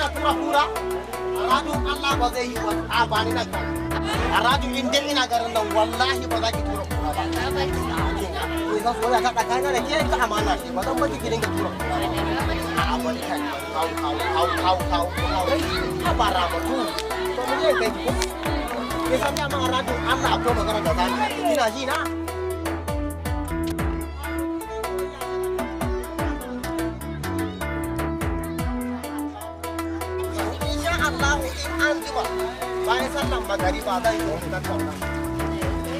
dinga tura kura? Aradu Allah ba zai yi wa a ba ni nan kan. Aradu in dai ina garin nan wallahi ba za ki tura kura ba. Ko san soyayya ta tsakanin da ke ta amana ce ba zan baki ki dinga tura kura ba. A bari kai kawo kawo kawo kawo kawo kawo. A ba ramatu. To mu je kai ki ko? Ke san dama Aradu Allah akwai magana da zamu yi. Kina ji na? Insha Allah in an jima bayan sallan magariba zan yi mu tattauna.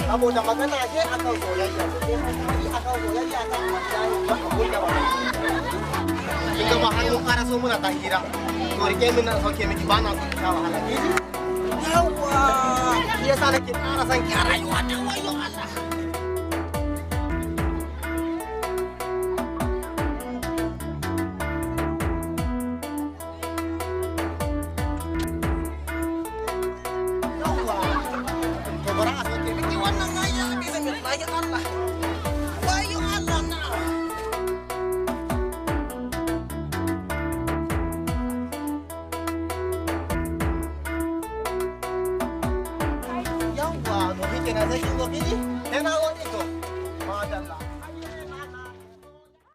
Saboda magana ce akan soyayya ko kuma ni akan soyayya ta wallahi ba abun da ba. Kin ga ma har mun ƙara so muna ta hira. To rike min nan sauke miki ba na son ki sha wahala. Ki ji? Yawwa! Shi yasa nake ƙara son ki a rayuwa ta wayo Allah. Yawwa! To bari a sauke miki wannan ayya bismillahi Allah. Wayo Allah na. Yawwa, to shi kenan sai kin zo kiji? Sai na zo ni to. Madalla.